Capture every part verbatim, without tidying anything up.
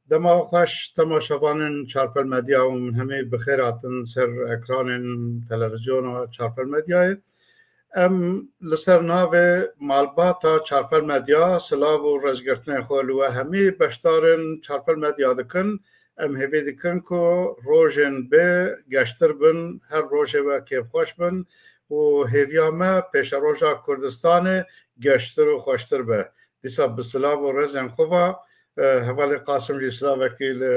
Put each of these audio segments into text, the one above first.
Dema xweş temaşevanên Çarpel Medya û min hemî bi xêr hatin ser ekranên televizyona Çarpel Medyayê. Em li ser navê malbata Çarpel Medya silav û rêzgirtinên xwe li we hemî beşdarên Çarpel Medya dikin. Em hêvî dikin ku rojên bê geştir bin, her rojê we kêfxweş bin û hêviya me pêşeroja Kurdistanê geştir û xweştir be. Dîsa bi silav û rêzên xwe ve, e, hevalê Qasim jî silavekî li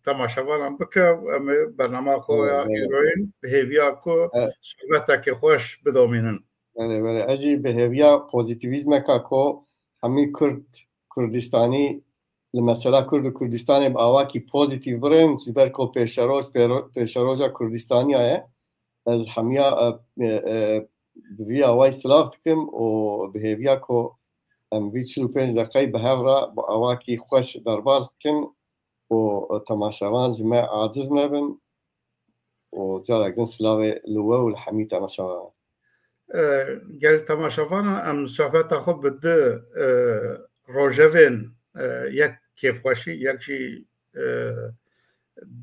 temaşevanan bike û em ê bernama xwe ya îroyîn bi hêviya ku sohbetekê xweş bidomînin. Belê, belê. Ez jî bi hêviya pozîtîvîzmeka ku hemî Kurd, Kurdistanî li mesela Kurd û Kurdistanê bi awakî pozîtîf birên, ji ber ku pêşeroj, pêro-, pêşeroja Kurdistaniya ye. Ez hemiya, e, e, e, bi vî awayî silav dikim û bi hêviya ku em vî çil û pênc deqeyî bi hev re bi awakî xweş derbas bikin û temaşevan ji me aciz nebin û carek din silavê li we û li hemî temaşevan. E, gel temaşevanan em sohbeta xwe bi du, e, rojevên, e, yek kêfxweşî, yek jî, e,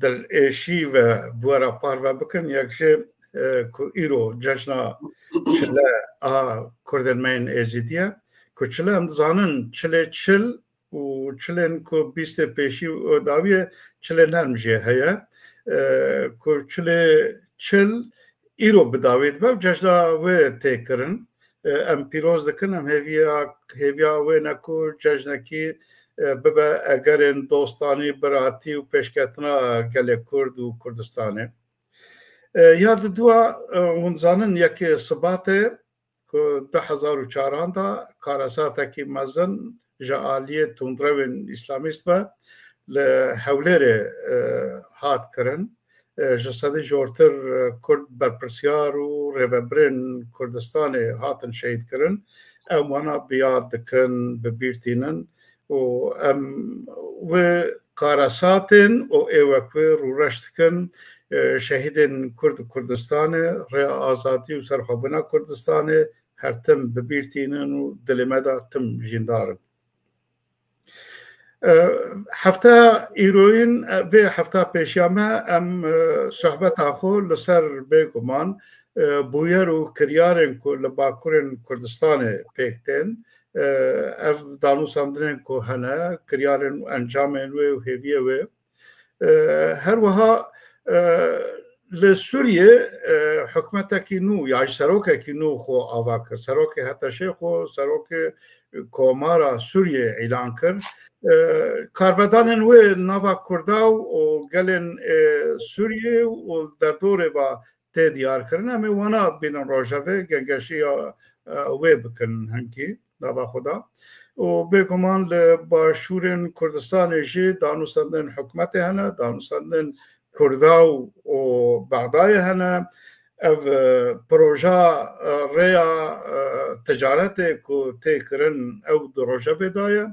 dilêşî ve bi we re parve bikin, yek jî, e, ku îro cejna çile a Kurdên me yên Êzîdî ye, ku çile em dizanin çilê çil û çilên ku bîstê pêşî û dawiyê çilê nerm jê heye, e, ku çilê çil îro bi dawî dibe û cejna wê tê kirin. E, em pîroz dikin, em hêviya, hêviya wê ne ku cejnekî, e, bibe egerên dostanî, biratî û pêşketina gelê Kurd û Kurdistanê. E, ya di dua, e, hûn dizanin yekê Sibatê ku du hezar û çaran de karesatekî mezin ji aliyê tundrewên îslamîst ve li Hewlêrê, e, hat kirin. E, ji sedî jortir, e, Kurd berpirsiyar û rêvebirên Kurdistanê hatin şehîd kirin. Em wana bi yad dikin, bi bîr tînin û em wê karesatên û ê wek wê rûreş dikin, e, şehîdên Kurd û Kurdistanê, rêya azadî û serxwebûna Kurdistanê her tim bi bîr tînin û dilê me de tim jîndar in. E, hefteya îroyîn, e, vê hefta pêşiya me em, e, sohbeta xwe li ser bêguman, e, bûyer û kiryarên ku li Bakurên Kurdistanê pêk tên, e, ev danûsandinên ku hene, kiryarên û encamên wê û hêviyê wê, e, her wiha, e, li Sûriyê, e, hikûmetekî nû ya jî serokekî nû xwe ava kir. Serokê HTŞê xwe serokê Komara Sûriyê îlan kir. E, karvedanên wê nava Kurda û gelên, e, Sûriyê û derdorê ve tê diyar kirin. Em ê wana bînin rojevê, gengeşiya, e, wê bikin hinkî nava xwe de. Û bêguman li başûrên Kurdistanê jî danûsandin hikûmetê hene, danûsandin Kurda û, û Bexdayê hene. Ev, e, proja, e, rêya, e, ticaretê ku tê kirin ew di rojevê de ye.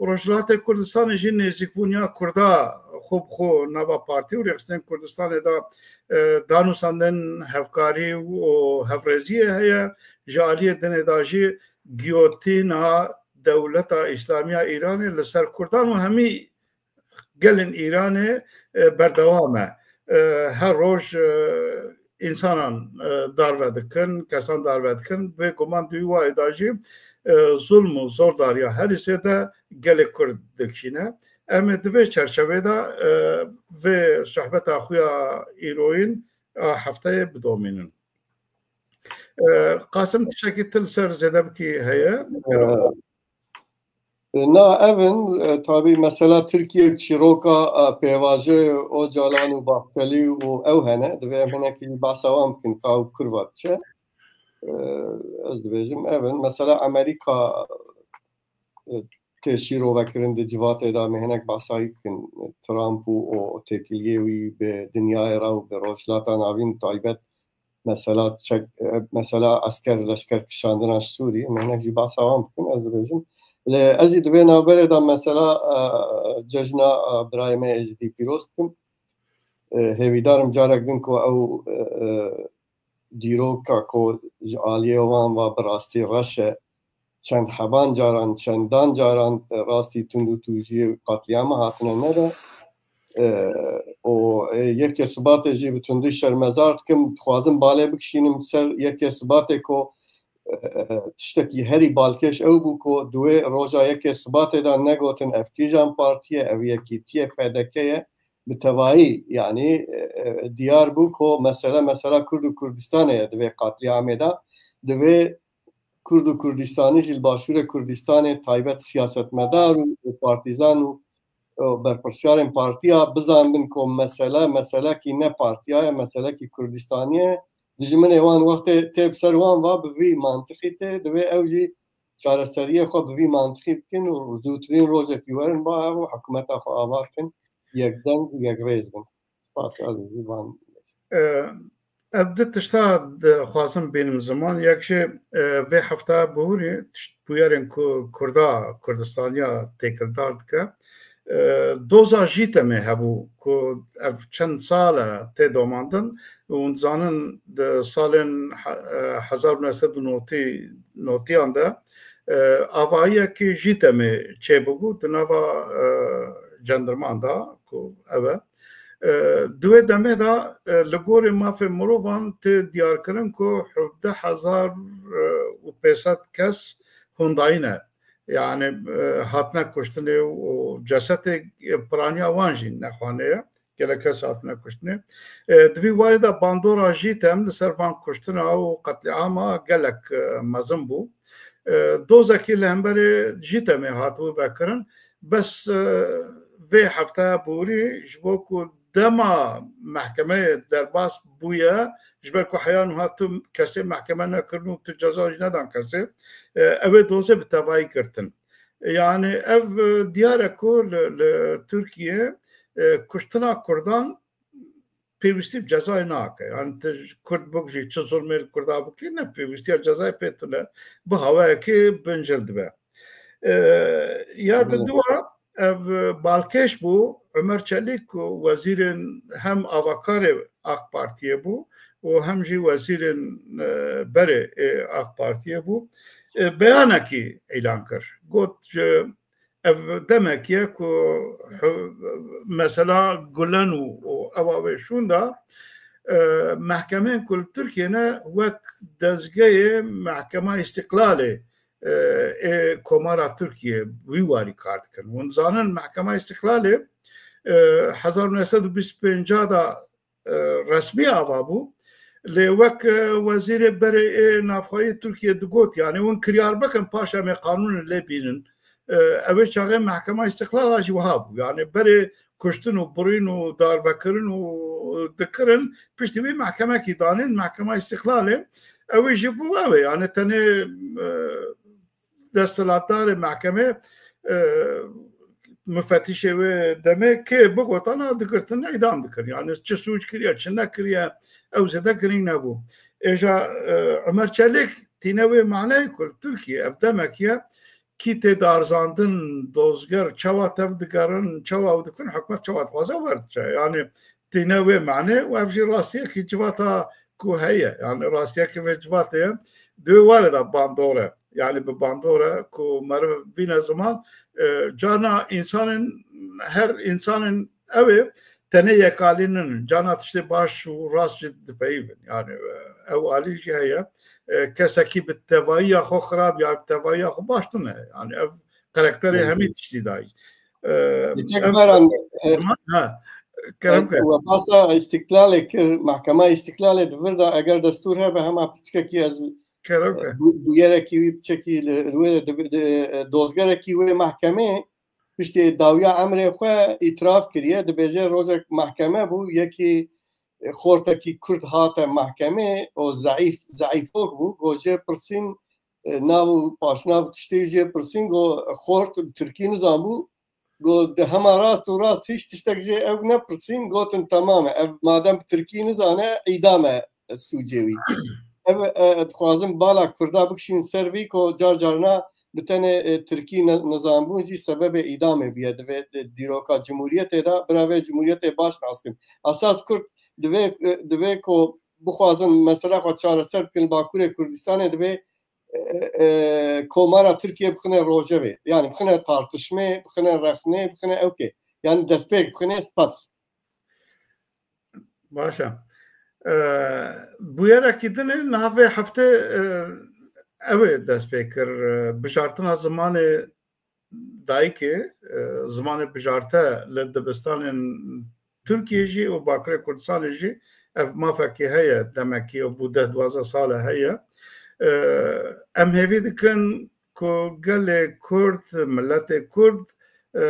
Û Rojhilatê Kurdistanê jî nêzîkbûniya Kurda xwe bi xwe nava partî û rêxistinên Kurdistanê de, e, danûsandin hevkarî û hevrêziyê heye. Ji aliyê dinê de jî giyotîna Dewleta Îslamî ya Îranê li ser Kurdan û hemî gelên Îranê, e, berdewam e. E, her roj, e, însanan, e, darve dikin, kesan darve dikin. Bêguman di wî warê de jî, e, zulm û zordariya herî zêde gelê Kurd dikişîne. Em ê di vê çerçevê de, e, vê sohbeta xwe ya îroyîn a hefteyê bidomînin. E, Qasim, tiştekî tu li ser Zêdebikî heye? E, Na, ev in, e, tabî mesela Tirkiye çîroka, e, pêvajoyê Ocalan û Bahçelî û ew hene. Divê em hinekî behsa wan bikin, ka ew bi kur ve diçe. E, ez dibêjim, ev in. Mesela Amerîka, e, tê şîrove kirin di civatê de, em ê hinek behsa wî bikin. Trump û o têkiliyê wî bi dinyayê re û bi Rojhilata Navîn taybet mesela çek, e, mesela esker, leşker kişandina ji Sûriyê, em hinek jî behsa wan bikin, ez dibêjim. Lê ez jî di vê navberê de mesela, e, cejna, e, birayê me Êzidî pîroz dikim. E, hêvîdar im carek din ku ew, e, e, dîroka ku ji aliyê wan ve bi rastî reş e, çend heban caran, çendan caran, e, rastî tund û tûjiyê û qatliyama hatine nebe. E, û, e, yekê Sibatê jî bi tundî şermezar dikim. Dixwazim balê bikişînim ser yekê Sibatê ku, e, tiştekî herî balkêş ew bû ku di wê roja yekê Sibatê de negotin ev kîjan partî ye, ev yekîtiyê P D K ye. Bi tevayî, yanî, e, e, diyar bû ku mesele, mesela Kurd û Kurdistanê ye di vê qetlîamê de. Divê Kurd û Kurdistanî jî li Başûrê Kurdistanê taybet siyasetmedar û, û partîzan û, û berpirsiyarên partiya bizanbin ku mesele, meselekî ne partiya ye, meselekî Kurdistanî ye. Dijminê wan wextê tê bi ser wan va bi vî mantiqî tê, divê ew jî çareseriyê xwe bi vî mantiqî bikin û zûtirîn rojekî werin ba ev û hikûmeta xwe ava bikin, yekdeng û yekrêz bin. Spas, ez jî van. E, Ev du tişta dixwazim bînim ziman. Yek jî, e, vê hefta bihurî tişt bûyerên ku Kurda, Kurdistaniya têkildar dike. E, doza Jîtemê hebû ku ev çend sal e tê domandin. Hûn dizanin di salên he-, e, hezar û neh sed û notî, notiyan de, e, avahiyekî Jîtemê çêbûbû di nava, e, cendirman de ku ev e. E, di wê demê de, e, li gorî mafê mirovan tê diyarkirin ku hevdeh hezar û pênc sed kes hûndayî ne. Yani, e, hatine kuştinê û cesetê piraniya wan jî nexwanê ye. Gelek kes hatine kuştinê. E, di vî warê de bandora Jîtem li ser van kuştina û qetlîama gelek, e, mezin bû. E, dozekî li hemberê Jîtemê hatibû vekirin. Bes, e, vê hefteya borî ji bo ku dema mehkemeyê derbas bûye, ji ber ku heya niha tu kesê mehkeme nekirin û tu ceza jî nedan kesê, e, ew ê dozê bi tevayî girtin. Yani ev, e, diyar e ku li, li Tirkiye, e, kuştina Kurdan pêwîstî bi cezayê nake. Yani tu ji Kurd bikujî, çi zulmê li Kurda bikî, ne pêwîstiya cezayê pê tune. Bi hawayekê bincil dibe. E, ya di Doğru. dua ev balkêş bû, Ömer Çelik ku wezîrên hem avakarê AK Partiyê bû û hem jî wezîrên, e, berê ê AK Partiyê bû. E, beyanekî îlan kir. Got ji ev demek ye ku, e, mesela Gulen û, û ewa wê şûnda, e, mehkemeyên ku li Tirkiye ne wek dezgehê Mehkema Îstiqlalê, e, ê Komara Tirkiye wî warî kar dikin. Hûn dizanin Mehkema Îstiqlalê, e, hezar û neh sed û bîst û pênc da, e, resmî ava bû. Lê wek, e, wezîrê berê ê navxweyî Tirkiye digot, yani hûn kiryar bikin, paş em ê qanûnê lê bînin. E, ew ê çaxê Mehkema Îstiqlala jî wiha bû. Yani berê kuştin û birîn û darvekirin û dikirin, piştî wî mehkemekî danîn, Mehkema Îstiqlalê. Ew ê jî bû ew ê. Yani tenê, e, desthilatdarê mehkemê, e, mufetîşê wê demê kê bigotana digirtin, îdam dikirin. Yani çi sûc kiriye, çi nekiriye, ew zêde girîng nebû. Êja, e, Ömer Çelik tîne wê maneyê ku li Tirkiye ev demek ye, kî tê darzandin, dozger çawa tev digerin, çawa ew dikin, hikûmet çawa dixwaze werdiçe. Yani tîne wê manê û ev jî rastiyekî civata ku heye. Yani rastiyekî vê civatê ye. Di wê warê de bandor e. Yani bi bandor e ku meriv bîne ziman, e, carna însanên, her însanên ew ê tenê yekalî nin. Carna tiştê baş û rast jî dipeyivin. Yani, e, ew alî jî heye. E, kesekî bi tevayiya xwe xirab ya bi tevayiya xwe baş tune. Yani ev karakterê Hı hı. hemî tiştî dayî. E, Yekek em, Baran, e, ha, kerem e, ke. We basa Îstiklalê kir, Mehkema Îstiklalê di vir de eger destûr hebe hema piçkekî ez, Kerem e, ke. bu-, bûyerekî wî piçekî li, li wê de di, di, e, dozgerekî wê mehkemê piştî dawiya emrê xwe îtiraf kiriye, dibêje rojek mehkeme bû, yekî, e, xortekî Kurd hate mehkemê, o zeîf, zeîfok bû, go jê pirsîn, e, nav û paşnav tiştê jê pirsîn, go xort bi tirkî nizanbû, go di hema rast û rast hiç tiştek jê ew nepirsîn, gotin temam e, ev madem bi tirkî nizane, îdam e sûcê wî. Ev, e, dixwazim bala Kurda bikişînim ser vî ku car carna bi tenê, e, tirkî ne-, nizanbûn jî sebebê îdamê bûye. Divê di dîroka Cumhuriyetê de bira vê Cumhuriyetê baş nas kin. Esas Kurd divê, e, divê ku bixwazin mesela xwe çareser bikin li Bakurê Kurdistanê divê, e, e, Komara Tirkiye bixine rojevê. Yani bixine tartişmê, bixine rexnê, bixine ewkê. Yani destpêk bixine spas. Baş e. E, bûyerekî din ê niha vê heftê, e, ew ê dest pê kir. E, bijartina zimanê dayikê, e, zimanê bijarte li dibistanên Tirkiyê jî û Bakurê Kurdistanê jî ev mafekî heye, demekî ew bû deh duwazdeh sal e heye. E, em hêvî dikin ku gelê Kurd, miletê Kurd, e,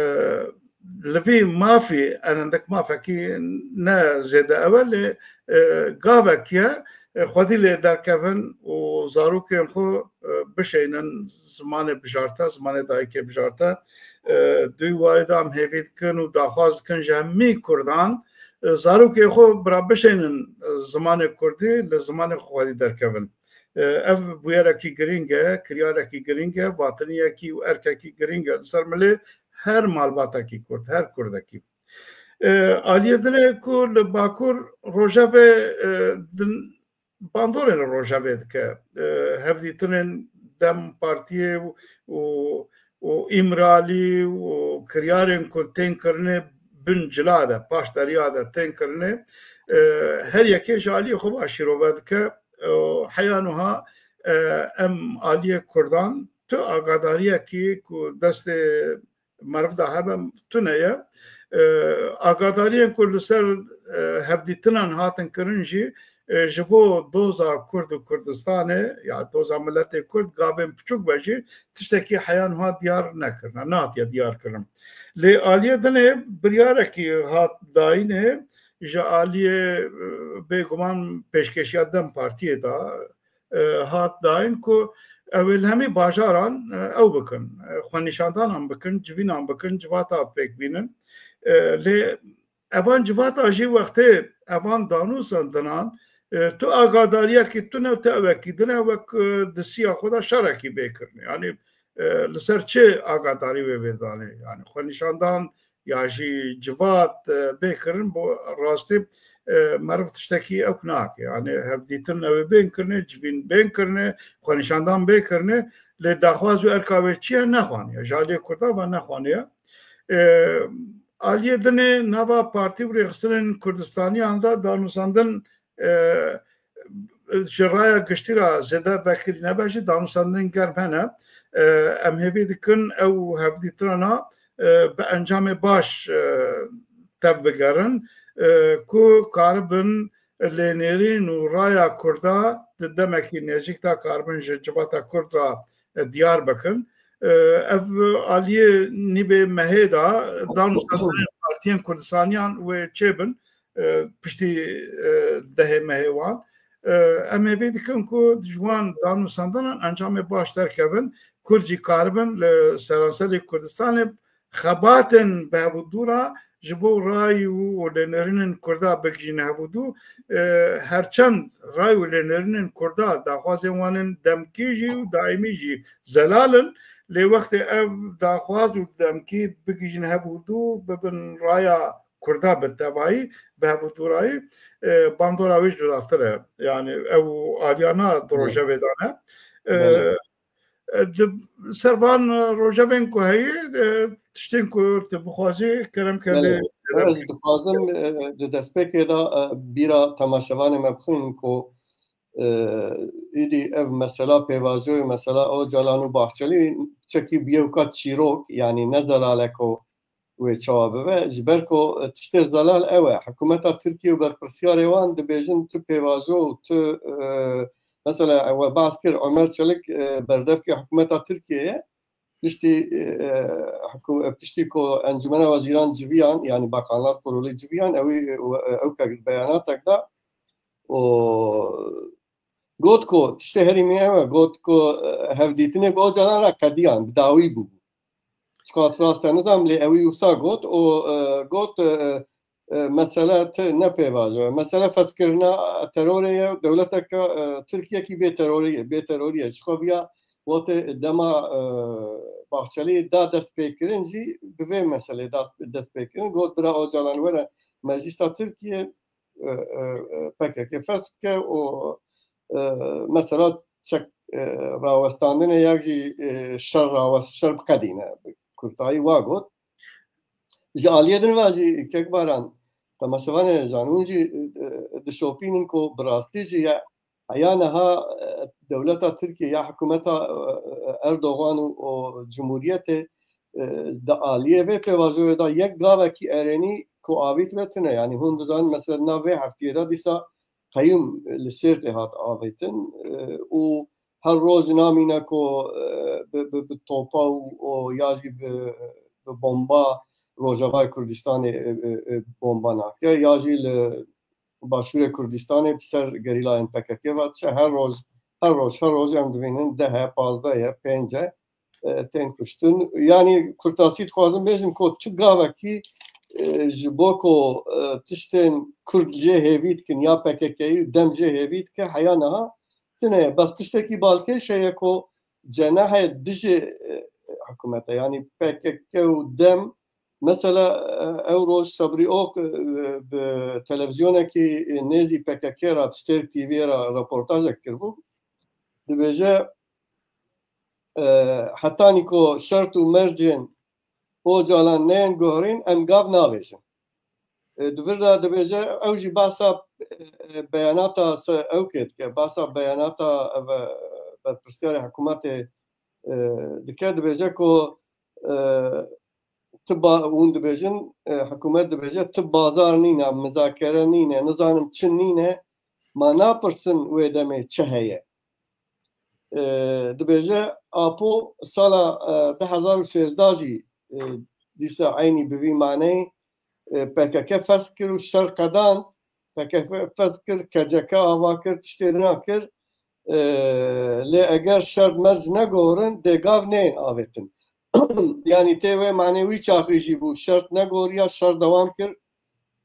li vî mafî, enendik mafekî ne zêde ew e, lê, e, gavek ye, e, xwedî lê derkevin û zarokên xwe, e, bişeynin zimanê bijarte, zimanê dayikê bijarte. E, di wî warî de em hêvî dikin û daxwaz dikin ji hemî Kurdan, e, zarokê xwe bira bişeynin, e, zimanê Kurdî, li zimanê xwe xwedî derkevin. E, ev bûyerekî girîng e, kiryarekî girîng e, vatiniyekî û erkekî girîng e li ser milê her malbatekî Kurd, her Kurdekî. E, aliyê din ê ku li Bakur Rojevê, e, din, bandorên li Rojevê dike. E, hevdîtinên DEM Partiyê û, û, û Îmralî û kiryarên ku tên kirinê bin cila de, paş deriya de tên kirinê, e, her yekê ji aliyê xwe ve şîrove dike. E, heya nuha, e, em aliyê Kurdan tu agadariyekî ku destê meriv de hebe tune ye. E, agadariyên ku li ser, e, hevdîtinan hatin kirin jî, e, ji bo doza Kurd û Kurdistanê ya doza miletê Kurd gavên piçûk be jî tiştekî heya niha diyar nekirine, nehatiye diyar kirin. Lê aliyê dinê biryarekî hat dayînê ji aliyê, e, bêguman pêşkêşiya DEM Partiyê de, e, hat dayîn ku ew ê li hemî bajaran, e, ew bikin, e, xwenîşandanan bikin, civînan bikin, civata pêk bînin. E, lê evan civata jî wextê evan danûsan dinan, e, tu agadariyekî tune û tu ewekî dine wek, e, di siya xwe de şerekî bê kirinê. Yanî, e, li ser çi agadarî wê bê danê? Yanî xwenîşandan ya jî civat, e, bê kirin, bo rastî, e, meriv tiştekî ew nake. Yanî hevdîtin ew ê bên kirinê, civîn bên kirinê, xwenîşandan bê kirinê, lê daxwaz û erka wê çi ye nexwaniye. Ji aliyê Kurda ve nexwaniye. E, aliyê dinê nava partî û rêxistinên Kurdistaniyan de danûsandin, e, ji raya giştî re zêde vekirî nebe jî danûsandin germ hene. E, em hêvî dikin ew hevdîtinana, e, bi encamê baş, e, tev bigerin, e, ku karibin lênêrîn û raya Kurda di demekî nêzîk de karibin ji civata Kurd re, e, diyar bikin. E, ev aliyê nîvê mehê de danûsandinên partiyên Kurdistaniyan wê çêbin, e, piştî, e, dehê mehê wan. E, em hêvî dikin ku ji wan danûsandinan encamê baş derkevin, Kurd jî karibin li seranserê Kurdistanê xebatên bi hevûdû re ji bo ray û lênerînên Kurda bigihîne hevûdû. E, herçend ray û lênerînên Kurda daxwazên wan ên demkî jî û daîmî jî zelal in, lê wextê ev daxwaz û demkî bigihîne hevûdû bibin raya Kurda bi tevayî, bi hevûdûrayî, e, bandora wê cudatir e. Yanî ew aliyana di Belê. Rojevê de ne. E, Belê. e, di ser van rojevên ku heye, e, tiştên ku tu bixwazî, kerem ke Belê. lê Ez dixwazim, e, di destpêkê de, e, bîra temaşevanê me bixwînim ku, e, îdî ev mesela pêvajoyê, mesela Ocalan û Bahçelî çekî bûye weka çîrok, yanî ne zelaleko wê çawa bibe, ji ber ku, e, tiştê zelal ew e. Hikûmeta Tirkiye û berpirsiyarê wan dibêjin tu pêvajo û tu, e, mesela we behs kir, Omer Çelik, e, berdevkê hikûmeta Tirkiye ye. Piştî, e, hikû-, piştî ku Encûmena Wezîran civiyan, yanî Bakanlar Kurulu civiyan, ew, e, ew kek beyanatek da û got ku tiştê herî mî ew e, got ku, e, hevdîtinê bi Ocalan re qediyan, bi dawî bû. Çiqas rast e nizam, lê ewî wisa got û, e, got, e, e, mesele ti ne pêvajo ye. Mesele fezkirina terorê ye, dewleteke, e, Tirkiyekî bê terorî ye, bê terorî ye. Ji xwe viya wextê dema, e, Bahçelî da destpêkirin jî bi vê meselê da destpêkirin. Got bira Ocalan were meclîsa Tirkiye, e, e, e, P K K fes bike û, e, mesela çek, e, rawestandinê yek jî, e, şer rawest, şer biqedîne. Bi kurtayî wa got. Ji aliyê din ve jî Kek Baran, Temaşevanê hêja, hûn jî, e, e, dişopînin ku bi rastî jî ya, heya niha, e, dewleta Tirkiye ya hikûmeta, e, e, Erdogan û, û cumhuriyetê, e, di aliyê vê pêvajoyê de yek gavekî erênî ku avît ve tune. Yanî hûn dizanin, mesela, di nav vê heftiyê de dîsa qeyûm li Sêrtê hat avêtin, e, û her roj namîne ku, e, bi, bi, bi topa û, û ya jî bi, bi bomba Rojavayê Kurdistanê, e, e, e, bomba nake, ya jî li Başûrê Kurdistanê bi ser gerîlayên P K K ve diçe. Her roj, her roj, her roj em dibînin deh e, pazdeh e, pênc e, e, tên kuştin. Yanî kurtasî dixwazim bêjim ku tu gavekî, e, ji bo ku, e, tiştên Kurd jê hêvî dikin ya P K K'yî dem jê hêvî dike, heya niha tune ye. Bes tiştekî balkêş heye ku cenahê dijî, e, hikûmet e. Yanî P K K û dem, mesela, e, ew roj Sebrî Ok, e, bi televîzyonekî nêzî P K K re, Stêrk T V re reportajek kiribû. Dibêje, e, hetanî ku şert û mercên Ocalan neyên guherîn, em gav navêjin. E, di vir de dibêje, ew jî behsa, e, beyanata se-, ew kê dike, behsa beyanata ev, e, berpirsyarê hikûmetê, e, dike, dibêje ku, e, ti ba-, hûn dibêjin, e, hikûmet dibêje, ti bazar nîne, muzakere nîne, nizanim çi nîne, ma napirsin wê demê çi heye. E, dibêje, Apo sala, e, du hezar û sêzdeh jî, e, dîsa eynî bi vî maneyê, e, P K K fesx kir û şer qedan, P K K fesx kir, K C K ava kir, tiştê dina kir. E, lê eger şert merc negorin, dê gav neyên avêtin. Yanî tê wê manê wî çaxî jî bû, şert negoriya, şer dewam kir.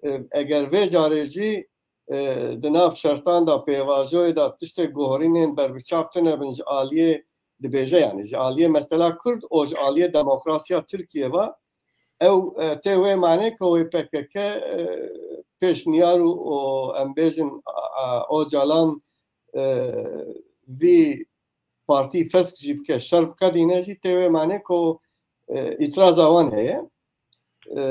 E, eger vê carê jî, e, di nav şertan de, pêvajoyê de tiştê guherînên berbiçav tune bin ji aliyê, dibêje, yanî ji aliyê mesela Kurd û ji aliyê demokrasiya Tirkiye ve, ew, e, tê wê manê ku wê P K K, e, pêşniyar û, û em bêjin, a, a, Ocalan, e, vî partî fesx jî bike, şer biqedîne jî, tê wê manê ku, e, îtiraza wan heye. E,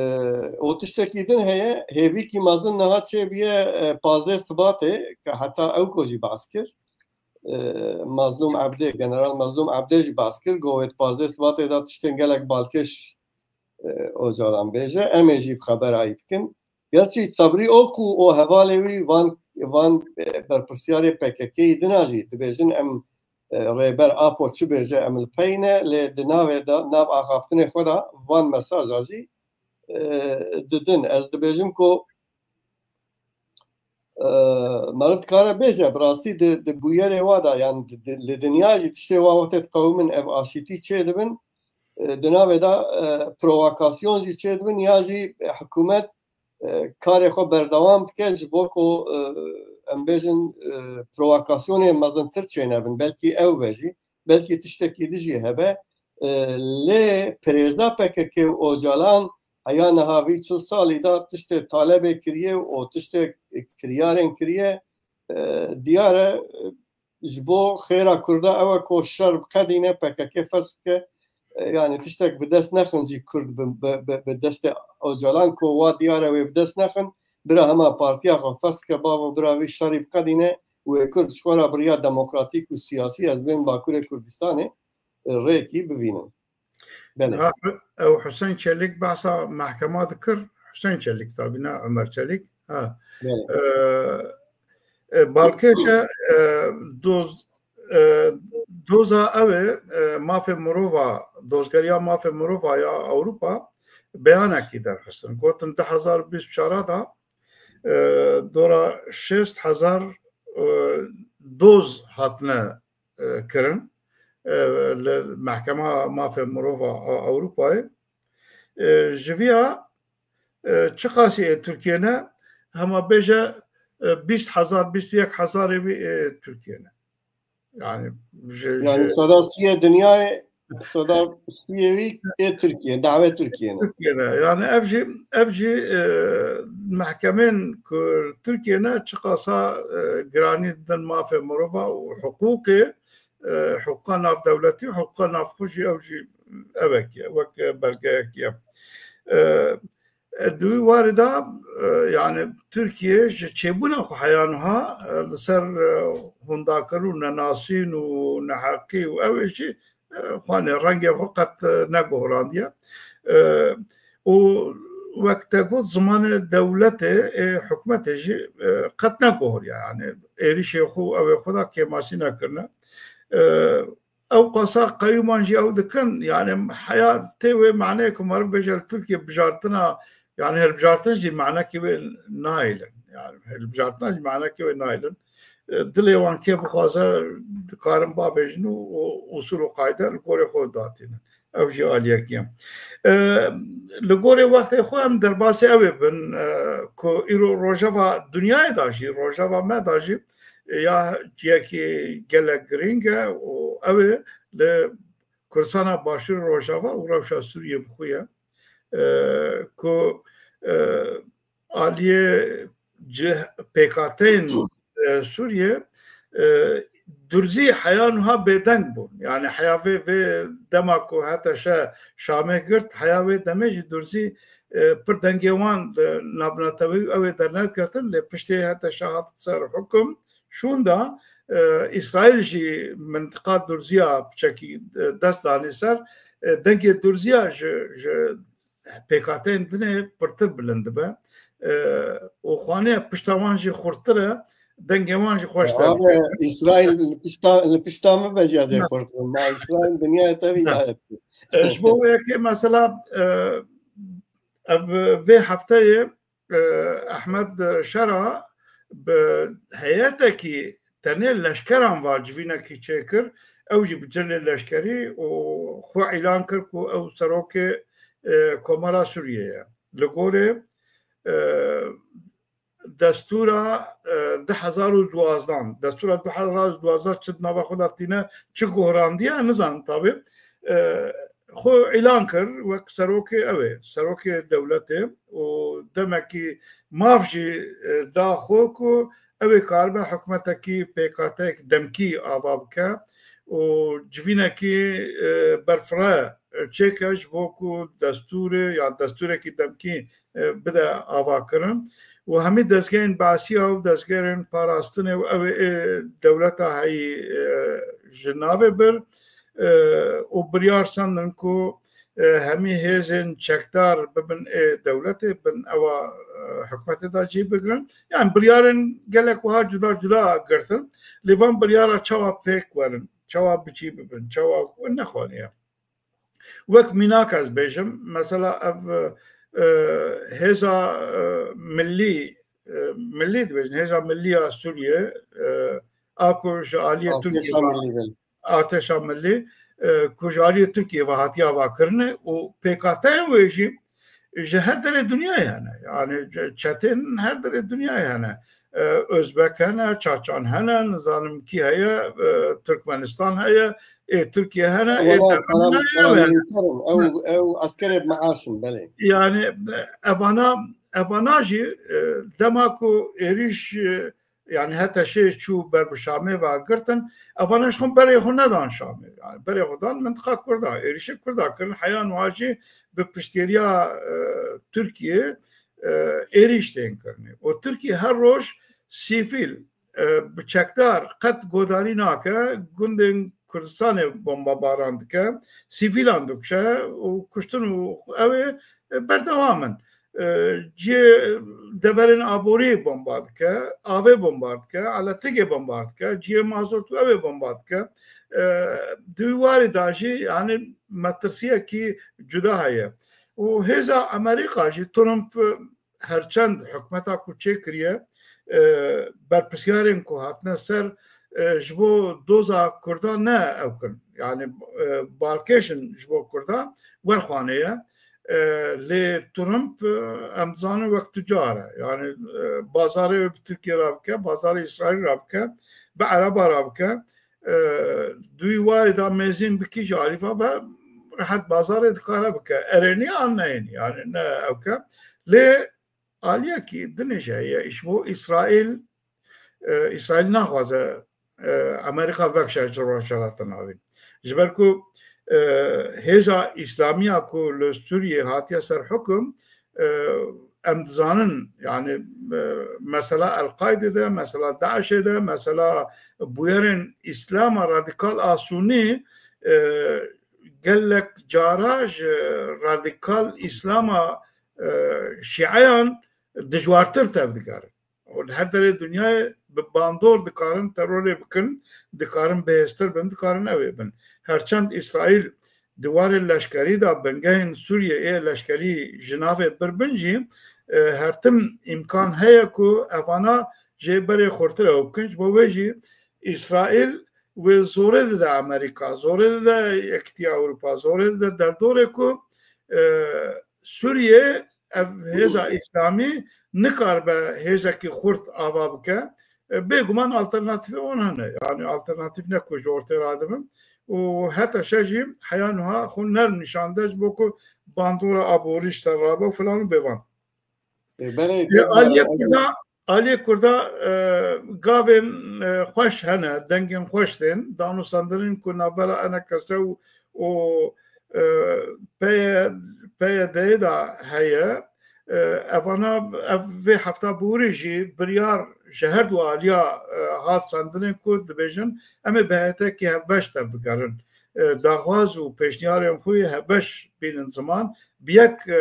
û tiştekî din heye, hêvîkî mezin niha çêbûye, e, pazdeh Sibatê, ke heta ew ku jî behs kir. E, Mazlûm Ebdê, General Mazlûm Ebdê jî behs kir, got, wê di pazdeh Sibatê de tiştên gelek balkêş, e, Ocalan bêje, em ê jî bi xeberayî bikin. Gerçî Sebrî Ok û, û hevalê wî van, van, e, berpirsyarê P K K'yî dina jî dibêjin, em, e, Rêber Apo çi bêje, em li pey ne, lê di navê de, nav axaftinê xwe de van mesaja jî, e, didin. Ez dibêjim ku, e, meriv dikare bêje, bi rastî di, di bûyerê wa de, yan di, di, li dinya jî tiştê wa wextê diqewimin, ev aşîtî çêdibin, e, di navê de, e, provokasyon jî çêdibin, ya jî, e, hikûmet, e, karê xwe berdewam dike, ji bo ku, e, em bêjin, e, provokasyonê mezintir çênebin. Belkî ew be jî, belkî tiştekî din jî hebe. E, lê pirêza P K K û Ocalan heya niha vî çil salî de tiştê Talebê kiriye û tiştê kiryarên kiriye, e, diyar e, ji bo xêra Kurda ew e ku şer biqedîne, P K K fesx bike. E, yanî tiştek bi dest nexin jî Kurd bi, bi, bi, bi destê Ocalan ku wa diyar e wê bi dest nexin. Bira hema partiya xwe fesx bike, bavo bira vî şerî biqedîne, wê Kurd ji xwe re bi riya demokratîk û siyasî, ez bên Bakurê Kurdistanê, e, rêkî bibînin. Belê. Ha, ew Husên Çelîk behsa mehkema dikir. Husên Çelîk tabî, ne Ömer Çelîk. Ha. Belê. E, e, balkêş e, e, doz, e, doza ew ê, e, mafê mirova, dozgeriya mafê mirova ya Ewropa beyanekî derxistin. Gotin du hezar bîst û çar de, e, dora şêst hezar, e, doz hatine, e, kirin, e, li Mehkema Mafê Mirova a Ewropayê. E, ji viya, e, çiqasî ê Tirkiye ne, hema bêje, e, bîst hezar, bîst û yek hezarê wî ê Tirkiye ne. Yani, ji, Yanî ji seda siyê dinyayê, seda siyê wî ê Tirkiye, dawê Tirkiye ne. Tirkiye ne. Yani ev jî, ev jî, e, mehkemên ku Tirkiye ne çiqasa, e, giranî didin mafê mirova û hiqûqê, e, hiqûqa navdewletî û hiqûqa navxwe jî ew jî evek ye, wek belgeyek ye. E, Di wî warê de, e, yani Tirkiye ji çêbûna xwe heya niha, e, li ser, e, hundakirin û nenasîn û neheqî û ew ê jî, e, xwanê rengê xwe qet, e, negohrandiye. E, û wek te got, zimanê dewletê, ê hikûmetê jî, e, qet negohriye. Yani êrîşê xwe û ew ê xwe de kêmasî nekirine. E, ew qasa qeyûman jî ew dikin, yani heya tê wê maneyê ku meriv bêje li Tirkiye bijartina, yani hilbijartin jî manekê wê nahêlin. Yani hilbijartina jî manekê wê nahêlin. E, dilê wan kê bixwaze dikarin bavêjin û, û usul û qayde li gorê xwe datînin. Ew jî aliyekî ye. E, li gorê wextê xwe em derbasî ew ê bin, e, ku îro rojeva dinyayê de jî, rojeva me de jî, e, ya ciyekî gelek girîng e û ew ê li Kurdistana Başûrê Rojava û rewşa Sûriyê bi xwe ye, e, ku, e, aliyê cih-, pêkhateyên, e, Sûriyê, e, durzî heya niha bêdeng bûn. Yani heya vê, vê dema ku HTŞ Şamê girt, heya wê demê jî durzî, e, pir dengê wan di navneteweyî ew ê dernediketin, lê piştê HTŞ hat ser hukum, şûnda, e, Îsraîl jî mintiqa durziya piçekî, e, dest danî ser, e, dengê durziya ji, ji pêkhateyên dinê pirtir bilind dibe. E, û xwanê pişta wan jî xurttir e, dengê wan jî xweştir e. Abi, Îsraîl li pişta, li pişta min be jî ez ê xurt bim. Ma Îsraîl dinyaya te vî dayet kir. E, ji bo wê yekê mesela, e, ev, vê hefteyê e, Ehmed Şera bi heyetekî tenê leşkeran va civînekî çêkir, ew jî bi cilê leşkerî û xwe îlan kir ku ew serokê, e, Komara Sûriyê ye. Li gorê, e, destûra, e, du hezar û duwazdan, destûra du hezar û duwazdan çi di nava xwe de tîne, çi guhrandiye, nizanim tabî. E, xwe îlan kir wek serokê ew ê, serokê dewletê û demekî maf jî, e, da xwe ku ew ê karibe hikûmetekî pêkhateyek demkî ava bike û civînekî, e, berfireh çêke ji bo ku destûrê ya destûrekî demkî, e, bide avakirin û hemî dezgehên Beesiya û dezgehên parastinê û ew ê dewleta heyî, e, ji navê bir, e, û biryar sendin ku, e, hemî hêzên çekdar bibin ê dewletê, bin ewa, e, hikûmetê de cî bigirin. Yani biryarên gelek wiha cuda cuda girtin. Lê van biryara çawa pêk werin, çawa bi cî bibin, çawa nexwaniye. Wek mînak ez bêjim, mesela ev, e, hêza, e, millî, e, millî dibêjin, hêza millî ya Sûriyê, e, a ku ji aliyê Artêşa Tirkiyê ve millî, belê. Artêşa millî, e, ku ji aliyê Tirkiyê ve hatiye avakirinê û pêkhateyên wê jî ji her derê dinyayê hene. Yani ce-, çetên her derê dinyayê hene. E, Özbek hene, Çaçan hene, nizanim kî heye, e, Türkmenistan heye, ê Tirkiye hene, ê Wala Derman param-, heye, hene. Paramilîter in. Ew, ew askerê bi meaş in, belê. Yani, e, evana, evana jî, e, dema ku êrîş, e, yani HTŞê çû ber bi Şamê ve girtin, evana ji xwe berê xwe nedan Şamê. Yani berê xwe dan mintiqa Kurda, êrîşê Kurda kirin, heya niha jî bi piştgiriya, e, Tirkiye, e, êrîş tên kirinê. Û Tirkiye her roj sivîl, e, bi çekdar qet godarî nake, gundên Kurdistanê bombabaran dike, sivîlan dikuşe û kuştin û ew ê, e, berdewam in. E, cihê deverên aborî bomba dike, avê bomba dike, elektrîkê bomba dike, cihê mazot û ew ê bomba dike. E, di wî warê de jî, yani metirsiyekî cuda heye. Û hêza Amerîka jî, Trump, e, her çend hikûmeta ku çêkiriye, e, berpirsyarên ku hatine ser, e, ji bo doza Kurdan ne ew kin. Yani, e, balkêş in ji bo Kurdan, werxanê ye. E, lê Trump, e, em dizanin wek tucar e. Yani, e, bazarê wê bi Tirkiye re bike, bazarê Îsraîl re bike, bi Ereba re bike. E, di wî warê de mêzîn bikî ji alî ve be, rehet bazarê dikare bike. Erênî an neyênî, yani ne ew ke. Lê aliyekî dinê jî heye, ji bo Îsraîl, e, Îsraîl naxwaze, e, Amerîka vekşe ji Rojhilata Navîn. Ji ber ku, e, hêza Îslamiya ku li Sûriyê hatiye ser hukum, e, em dizanin, yani, e, mesela El-Qaîdê de, mesela DAIŞê de, mesela bûyerên Îslama radîkal a Sûnî, e, gelek cara ji radîkal Îslama, e, Şîeyan dijwartir tevdigerin. Û li her derê dinyayê bi bandor dikarin terorê bikin, dikarin bihêztir bin, dikarin ew ê bin. Herçend Îsraîl di warê leşkerî de bingehên Sûriyê ê leşkerî ji navê bir bin jî, e, her tim îmkan heye ku evana jê berê xurtir ew bikin. Ji bo wê jî Îsraîl wê zorê dide Amerîka, zorê dide Yekîtiya Ewropa, zorê dide derdorê ku, e, Sûriyê ev hêza Îslamî nikaribe hêzekî xurt ava bike. E, bêguman alternatîfê wan hene. Yani alternatîf ne ku ji ortê radibin. Û heta şe jî heya niha xwe nerm nîşan de ji bo ku bandora aborî ji ser rabe û filan û bêvan. E, belê, E, pek aliyê baş. Kurda, aliyê Kurda, e, gavên, e, xweş hene, dengên xweş tên. Danûsandinên ku navbera enekese û, û, e, P Y D de heye. E, evana, ev vê hefta borî jî biryar ji her du aliya, e, hat sandinên ku dibêjin, em ê bi heyetekî hevbeş tevbigerin. E, daxwaz û pêşniyarên xwe yê hevbeş bînin ziman, bi yek, e,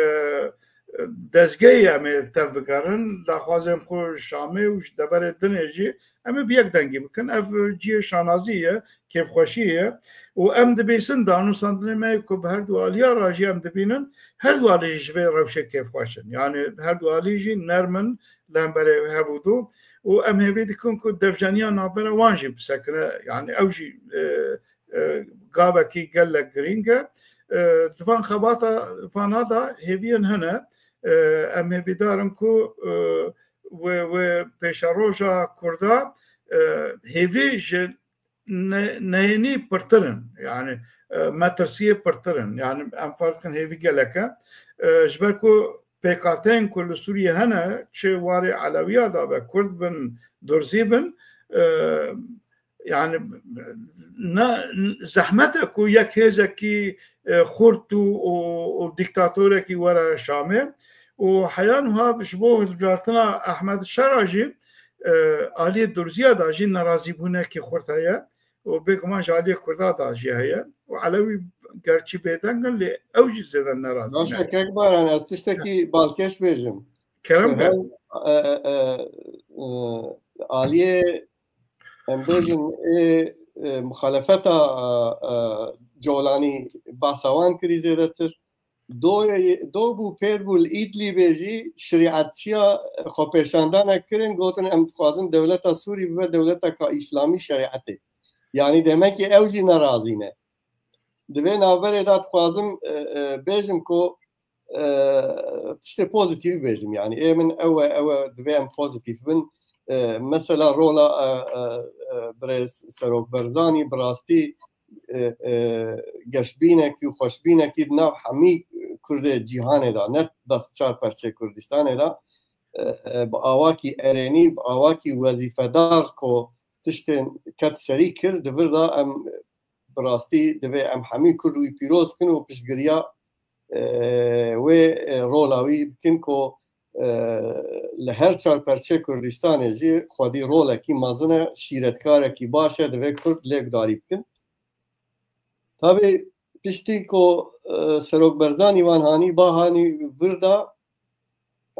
dezgehê em ê tevbigerin, daxwazên xwe Şamê û ji deverê dinê jî em ê bi yek dengî bikin. Ev cihê şanazî ye, kêfxweşî ye. Û em dibîsin danûsandinê me ku bi her du aliya re jî em dibînin, her du alî jî ji vê rewşê kêfxweş in. Yani her du alî jî nerm in li hemberê hev û du. Û em hêvî dikin ku devjeniya navbera wan jî bisekine. Yani ew jî, e, e, gavekî gelek girîng e. E, di van xebata vana de hêviyên hene. E, em hêvîdar in ku, e, wê, wê pêşeroja Kurda, e, hêvî ji ne-, neyênî pirtir in. Yani, e, metirsiyê pirtir in. Yani em ferq dikin hêvî gelek e. E, ji ber ku pêkhateyên ku li Sûriyê hene, çi warê Elewiya de be, Kurd bin, Durzî bin, e, yani ne, zehmet e ku yek hêzekî, e, xurt û, û, û dîktatorekî were Şamê. Û heya niha ji bo hilbijartina Ehmed Şera jî, e, aliyê Durziya de jî nerazîbûnekî xurt heye. Û bêguman ji aliyê Kurda de jî heye. Û Elewî gerçî bêdeng in, lê ew jî zêde nerazî ne. Baş e, kek Baran, ez tiştekî balkêş bêjim. Kerem Ku be. Hem, e, e, e, e, aliyê, em bêjin, ê, e, muxalefeta, e, e, Colanî bahsa wan kirî zêdetir. Do, do bû, pêr bû li Îdlîbê jî şerîetçiya xwepêşandanek kirin, gotin, em dixwazin dewleta Sûrî bibe dewleteka Îslamî şerîetê. Yanî demekî ew jî nerazî ne. Di vê navberê de dixwazim, e, e, bêjim ku, e, tiştê pozîtîf bêjim. Yanî ê min ew e, ew e, divê em pozîtîf bin. E, mesela rola, e, e, e, birêz Serok Barzanî bi rastî, e, e, geşbînekî û xweşbînekî di nav hemî Kurdê cîhanê de, ne bes çar perçeyê Kurdistanê de, e, e, bi awakî erênî, bi awakî wezîfedar ku tiştên ket serî kir, di vir de em bi rastî divê em hemî Kurd wî pîroz bikin û piştgiriya, e, wê, e, rola wî bikin ku, e, li her çar perçeyê Kurdistanê jî xwedî rolekî mezin e, şîretkarekî baş e, divê Kurd lê gudarî bikin. Tabî piştî ku, e, Serok Barzanî wan hanî, ba hanî vir de,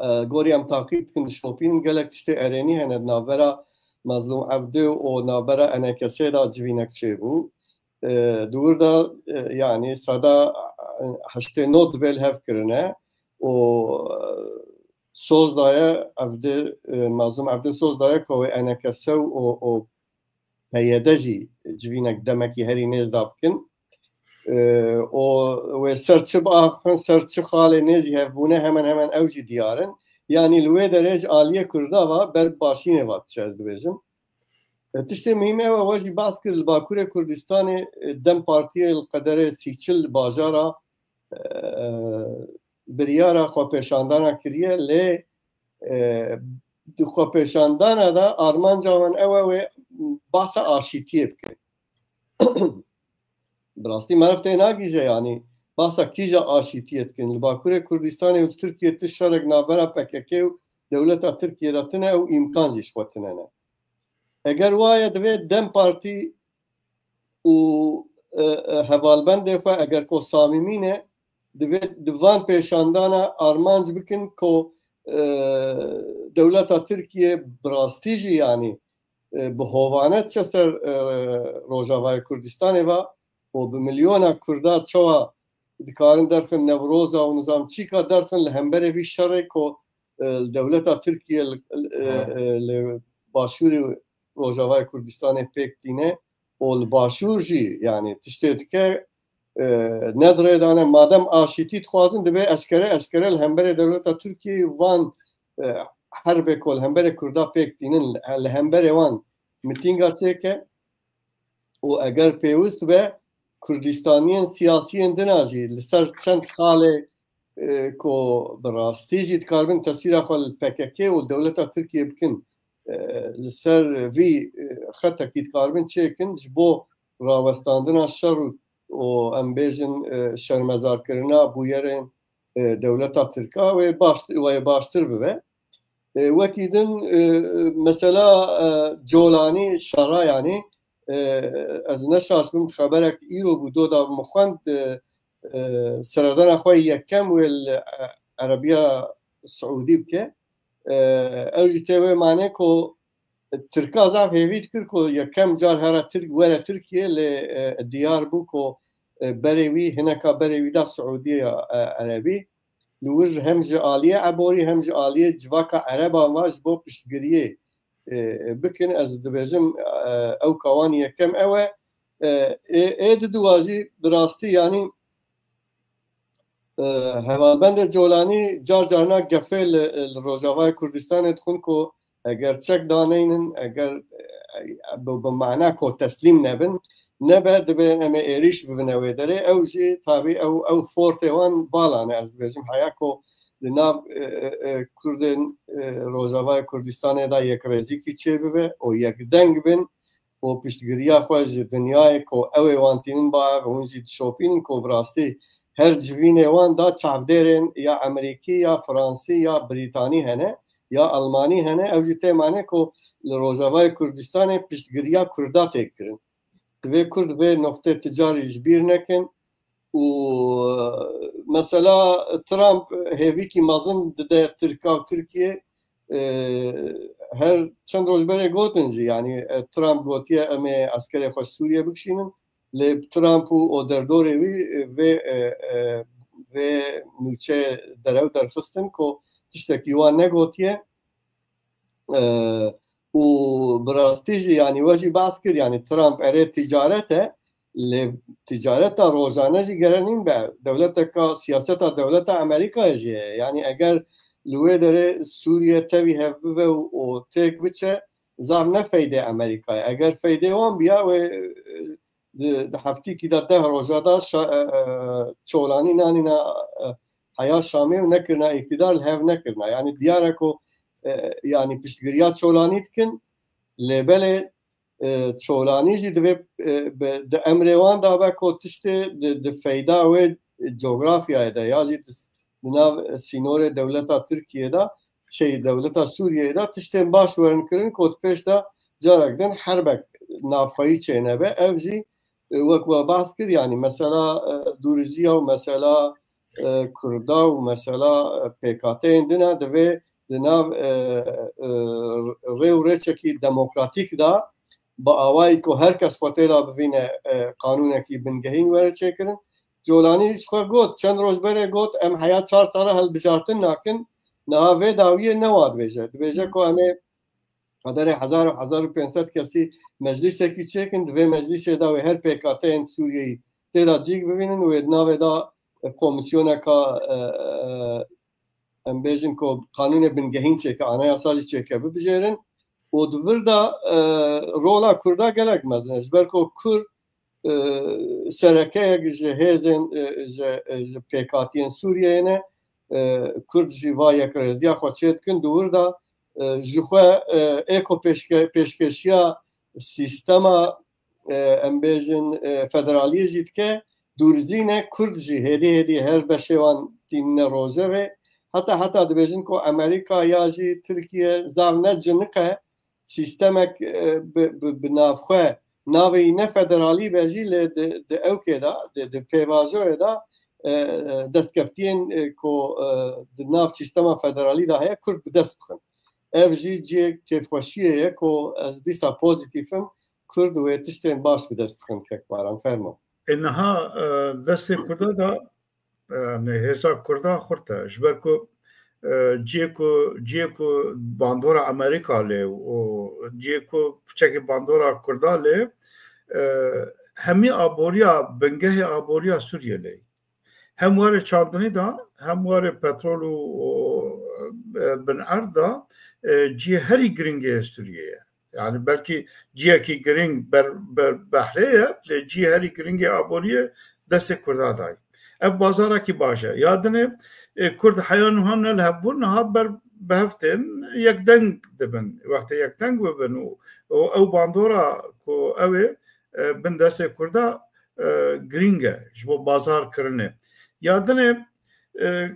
e, gorî em taqîb dikin, dişopînin, gelek tiştê erênî hene di navbera Mezlûm Evdî û navbera E N K S'ê de civînek çêbû. E, di wir de, e, yanî seda heştê nod divê li hev kirine û, e, soz daye Evdî, e, Mezlûm Evdî soz daye ku wê E N K S û, û P Y D jî civînek demekî herî nêz da bikin. E, û wê ser çi biaxifin, ser çi xalê nêzî hevbûne, hemen hemen ew jî diyar in. Yanî li wê derê ji aliyê Kurda ve ber başînê ve diçe, ez dibêjim. E, tiştê muhîm ew e, we jî behs kir, li Bakurê Kurdistanê, e, DEM Partiyê li qederê sî çil bajara, e, biryara xwepêşandana kiriye, lê, e, di xwepêşandana de armanca wan ew e, wê behsa aşîtiyê bikin. Bi rastî meriv tê nagihîje, yanî Basa kîja aşîtiyê dikin. Li Bakurê Kurdistanê û li Tirkiyê ti şerek navbera P K K û dewleta Tirkiyê de tine û îmkan jî ji xwe tine ne. Eger waye divê DEM Partî û, e, e, hevalbendê xwe eger ku samîmî ne, divê di van pêşandana armanc bikin ku, e, dewleta Tirkiye bi rastî jî, yanî, e, bi hovane diçe ser, e, Rojavayê Kurdistanê ve û bi milyona Kurda çawa dikarin derxin Newroza û nizam çîka derxin li hemberê vî şerê ku, e, li dewleta Tirkiye li, e, e, li başûrê Rojavayê Kurdistanê pêk tîne û li başûr jî, yanî tiştê dike, e, ne di rê de ne. Madem aşîtî dixwazin, divê eşkere, eşkere li hemberê dewleta Tirkiyê van, e, herbê ku li hemberê Kurda pêk tînin, li hemberê wan mitînga çêke û eger pêwist be, Kurdistaniyên siyasiyên dina jî li ser çend xalê, e, ku bi rastî jî dikaribin tesîra xwe li P K K û dewleta Tirkiyê bikin, e, li ser vî, e, xetekî dikaribin çêkin ji bo rawestandina şer û, û em bêjin, e, şermezarkirina bûyerên, e, dewleta Tirka wê baş, wê baştir bibe. E, wekî din, e, mesela, e, Colanî şera, yanî, e, ez ne şaş bim, xeberek îro bû, doda min xwend, e, e, seredana xwe yekem wê li, e, Erebiya Siûdî bike. E, ew jî tê wê manê ku Tirka zaf hêvî dikir ku yekem car here Tirk, were Tirkiye, lê, e, diyar bû ku, e, berê wî, hineka berê wî da Siûdiya, e, Erebî. Li wir hem ji aliyê eborî hem ji aliyê civaka Ereban ve ji bo piştgiriyê, e, bikin. Ez dibêjim, e, ew kawan yekem ew e. E, ê, ê diduwa jî bi rastî, yanî, e, hevalbendê Colanî car carna gefê li, li Rojavayê Kurdistanê dixwin ku eger çek daneynin, eger, e, bi, bi mana ku teslîm nebin, nebe, dibê em ê êrîş bibine wê derê. Ew jî tabî ew, ew fortê wan vala ne, ez dibêjim, heya ku di nav, e, e, e, Kurdên, e, Rojavayê Kurdistanê de yekrêzîkî çêbibe û yekdeng bin û piştgiriya xwe ji dinyayê ku ew ê wan tînin ba ev, hûn jî dişopînin ku bi rastî her civînê wan da çavdêrên ya Emerîkî, ya Fransî, ya Brîtanî hene, ya Almanî hene. Ew jî tê mane ku li Rojavayê Kurdistanê piştgiriya Kurda tê kirin. Divê Kurd vê noqtê ti carî ji bîr nekin û mesela Trump hêvîkî mezin dide Tirka û Tirkiye. E, her çend roj berê gotin jî, yanî, e, Trump gotiye, "Em ê eskerê xwe ji Sûriye bikişînin." Lê Trump û o derdorê wî, e, vê, e, e, vê nûçeyê derew derxistin ku tiştekî wan negotiye. E, û bi rastî jî, yanî, we jî behs kir, yanî, Trump erê ticaret e, lê ticareta rojane jî gere nîn be. Dewleteka, siyaseta dewleta Amerîkayê jî heye. Yanî, eger li wê derê Sûriye tevî hev bive û, û têk biçe, zaf ne feydê Amerîkayê. Eger feydê wan biya, wê, e, di, di heftîkî de deh roja de şa-, e, e, Çolanî nanîna, e, heya Şamê û nekirina îktidar, li hev nekirina. Yanî diyar e ku, e, yanî piştgiriya Çolanî dikin, lê belê, e, Çolanî jî divê, e, bi, di emrê wan de be ku tiştê di, di feyda wê cografyayê de ya jî di, di nav sînorê dewleta Tirkiyê de, şey, dewleta Sûriyeyê de tiştên baş werin kirin ku di pêş de carek din herbek navxweyî çênebe. Ev jî, e, wek we behs kir, yanî mesela, e, Dûriziya û mesela, e, Kurda û mesela, e, pêkhateyên din e, divê di nav, e, e, rê û rêçekî demokratîk de bi awayî ku her kes xwe tê de bivîne, e, qanûnekî bingehîn were çêkirin. Colanî ji xwe got, çend roj berê got, "Em heya çar sala hilbijartin nakin." Niha vê dawiyê ne wa dibêje. Dibêje ku em ê qederê hezar û hezar û pênc sed kesî meclîsekî çêkin, di vê meclîsê de wê her pêkhateyên Sûriyeyî tê de cîk bivînin, wê di navê de, e, komîsyoneka, e, e, em bêjin ku qanûnê bingehîn çêke, anayasa jî çêke bibijêrin û di vir de, e, rola Kurda gelek mezin e. Ji ber ku Kurd, e, serekeyek ji hêzên, e, ji, e, ji pêkhatiyên Sûriyeyê ne, e, Kurd jî va yekrêziya xwe çê dikin. Di wir de, e, ji xwe, e, ê ku pêşke-, pêşkêşiya sîstema, e, em bêjin, e, federaliyê jî dike, dûrzî ne, Kurd jî hêdî hêdî her beşê wan tînine rojevê. Heta heta dibêjin ku Amerîka ya jî Tirkiye zav ne cinik e, sîstemek, e, bi, bi, bi navxwe navê wî ne federalî be jî lê di, di ewkê de, di, di pêvajoyê de, e, e, destkeftiyên, e, ku, e, di nav sîstema federalî de heye, Kurd bi dest bixin. Ev jî cihê kêfxweşiyê ye ku ez dîsa pozîtîf im, Kurd wê tiştên baş bi dest bixin. Kek Baran, fermo. E, niha, e, destê Kurda da, e, ne hêza Kurda xurt e. Ji ber ku, e, cihê ku, cihê ku bandora Amerîka lê û cihê ku piçekî bandora Kurda lê, e, hemî aboriya, bingehê aboriya Sûriyê lê. Hem warê çandinî da, hem warê petrol û, û, e, bin erd da, e, cihê herî giringê Sûriyê ye. Yani belkî cihekî giring ber, ber behrê ye, lê cihê herî giringê aboriyê destê Kurda dayî. Ev bazarekî baş e. Ya dinê, e, Kurd heya nuha ne li hev bûn, niha ber bi hev tên yekdeng dibin. Wextê yekdeng bibin û, û ew bandora ku ew ê, e, bin destê Kurda, e, giring e ji bo bazar kirinê. Ya dinê, e,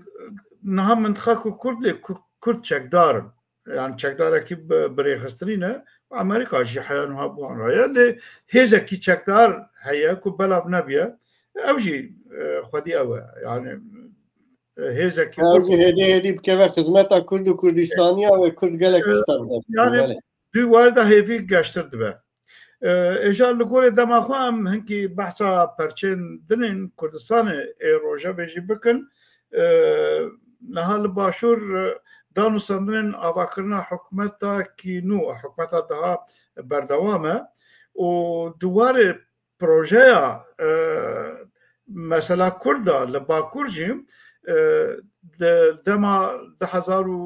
niha mintiqa ku Kurd lê Kur-, Kurd çekdar in. Yani çekdarekî bi, bi rêxistinî ne. Amerîka jî heya niha bi wan re ye. Lê hêzekî çekdar heye ku belav nebiye. Ew jî, e, xwedî ew e. Yani, e, hêzekî Ew Kurd jî hêdî hêdî bikeve xizmeta Kurd û Kurdistaniya ve Kurd gelek E, tişta bidest. Yani Belê. Di warê de hêvî geştir dibe. E, êja li gorê dema xwe em hinkî behsa perçên din ên Kurdistanê ê rojevê jî bikin. E, niha li Başûr, e, danûsandinên avakirina hikûmetekî nû, hikûmeta daha berdewam e û di warê projeya, e, mesela Kurda li Bakur jî, e, di dema du hezar û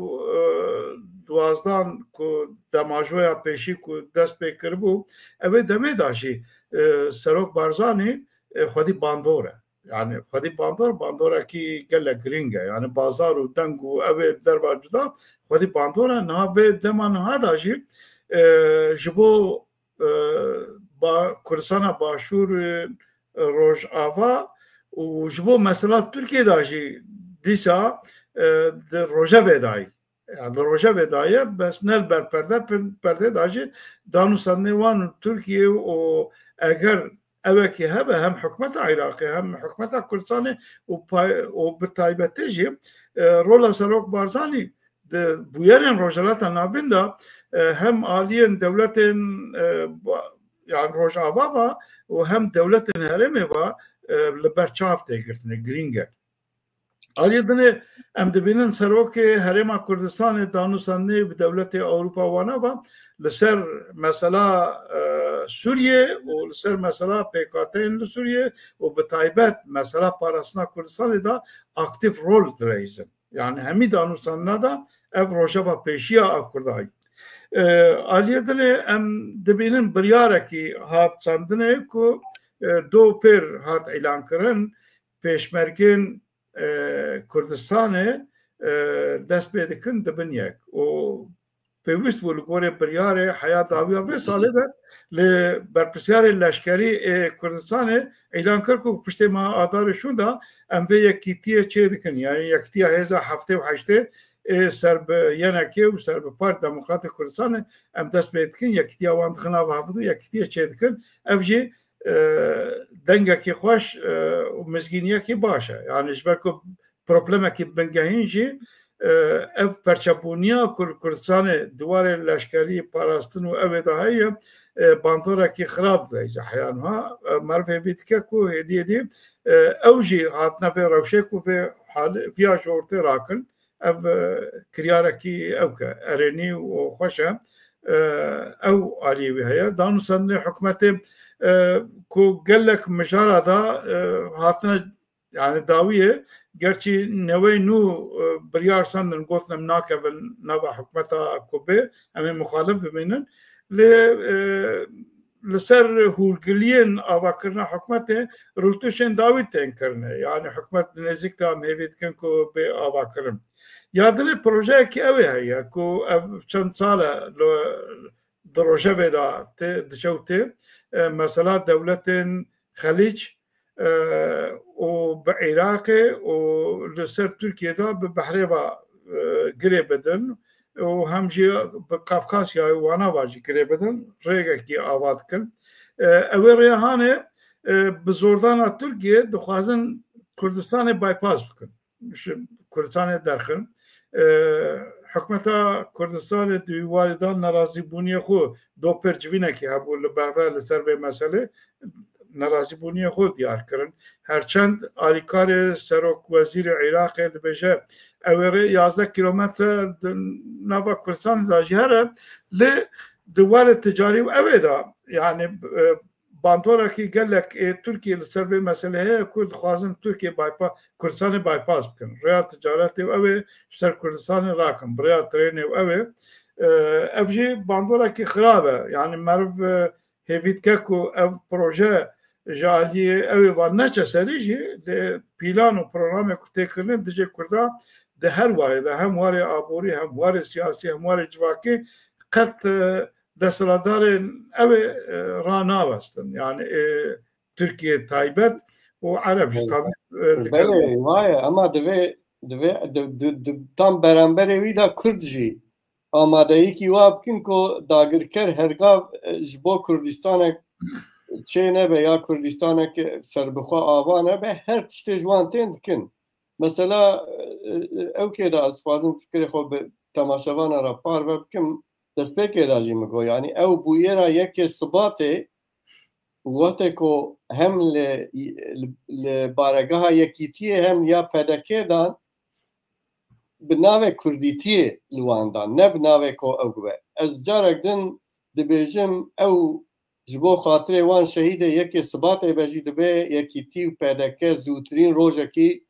duazdan ku demajoya pêşî ku dest pê kiribû, ew ê demê de jî, e, Serok Barzanî, e, xwedî bandor e. Yani xwedî bandor, bandorekî gelek girîng e. Yani bazar û deng û ew ê derva cuda xwedî bandor e. Niha vê dema niha de jî, e, ji bo, e, ba-, Kurdistana Başûr, e, Rojava û ji bo mesela Tirkiye de jî dîsa, e, di rojevê de ye. Yani di rojevê de ye, bes ne li ber perde, pir-, perdê de jî danûsandinê wan û Tirkiye û eger evekî hebe hem hikûmeta Iraqê hem hikûmeta Kurdistanê û pay-, û bi taybetî jî, e, rola Serok Barzanî di bûyerên Rojhilata Navîn de, e, hem aliyên dewletên, e, ba-, yani Rojava ve û hem dewletên herêmê ve, e, li ber çav tê girtinê, girîng e. Aliyê dinê em dibînin Serokê Herêma Kurdistanê danûsandinê bi dewletê Ewropa wana ve li ser mesela, e, Sûriyê û li ser mesela pêkhateyên li Sûriyê û bi taybet mesela parastina Kurdistanê de aktîf rol dileyîzin. Yani hemî danûsandina de ev rojeva pêşiya a Kurdayî. E, aliyê dinê em dibînin biryarekî hat çandinê ku, e, do pêr hat îlan kirin, pêşmergên, e, Kurdistanê, e, dest pê dikin dibin yek. Û pêwîst bû li gorê biryarê heya dawiya vê salê de li berpirsiyarê leşkerî ê Kurdistanê îlan kir ku piştê meha Adarê şûn de em vê yekîtiyê çê dikin. Yani yekîtiya hêza heftê û heştê ê ser bi yenekê û ser bi Parti Demokratê Kurdistanê em dest pê dikin, yekîtiya wan dixin ava hevdu, yekîtiyê çê dikin. Ev jî, e, dengekî xweş, e, û mizgîniyekî baş e. Yani ji ber ku problemekî bingehîn jî, e, ev perçebûniya ku li Kurdistanê di warê leşkerî, parastin û ew ê de heye, e, bandorekî xirab dileyze heya niha. E, meriv hêvî dike ku hêdî hêdî, e, ew jî hatine vê rewşê ku vê hal-, viya ji ortê rakin. Ev, e, kiryarekî ewk e, erênî û xweş e. E, ew aliyê wî heye. Danûsandinê hikûmetê, e, ku gelek mijara da, e, hatine, yani dawiyê, gerçî newey nû, e, biryar sendin, gotin em nakevin nava hikûmeta ku bê, em ê muxalif bimînin. Lê, e, li ser hûrgiliyên avakirina hikûmetê rûtişên dawî tên kirine. Yani hikûmet di nêzîk de em hêvî dikin ku bê avakirin. Ya dinê projeyekî ew ê heye ku ev çend sal e li, di rojevê de tê, diçe û tê. E, mesela dewletên Xelîc, e, û bi Iraqê û li ser Tirkiye de bi behrê ve, e, girê bidin û hem jî bi Kafkasyayê û wana ve jî girê bidin, rêgekî ava dikin. E, ew ê rêya hanê, e, bi zordana Tirkiye dixwazin Kurdistanê bypass bikin. Ji Kurdistanê derxin. E, Hikûmeta Kurdistanê di wî warê de nerazîbûniyê xwe, do pêncivînekî hebû li Bexda li ser vê meselê, nerazîbûniyê xwe diyar kirin. Herçend alîkarê serok wezîrê Iraqê dibêje, ew ê rê yazdeh kîlometre di nava Kurdistanê de jî here, lê di warê ticarî û ew ê de, yani, e, bandorekî gelek ê Tirkiye li ser vê meselê heye ku dixwazin Tirkiye bypa-, Kurdistanê bypass bikin. Rêya ticaretê û ew ê ji ser Kurdistanê rakin, bi rêya trênê û ew ê. E, ev jî bandorekî xirab e. Yani meriv, e, hêvî dike ku ev proje ji aliyê ew ê van neçe serî jî, lê pîlan û programê ku tê kirin dijî Kurda di her warê de, hem warê aborî, hem warê siyasî, hem warê civakî qet, e, desthilatdarên ew ê, e, ranawestin. Yani, e, Tirkiye taybet û Ereb jî Evet. tabi, e, li Belê, gel- waye, ama divê, divê, di, di, di, tam beramberê wî de Kurd jî amadeyîkî wa bikin ku dagirker hergav, e, ji bo Kurdistanek çê nebe ya Kurdistanek serbixwe ava nebe, her tiştê ji wan tên dikin. Mesela, e, e, ew kê de ez dixwazim fikirê xwe bi temaşevana re parve bikim, destpêkê de jî min got, yanî ew bûyera yekê Sibatê, wextê ku hem li, li, li baregeha Yekîtiyê hem ya P D K dan, bi navê Kurdîtiyê li wan dan, ne bi navê ku ew be. Ez carek din dibêjim, ew ji bo xatirê wan şehîdê yekê Sibatê be jî, divê Yekîtî û P D K zûtirîn rojekî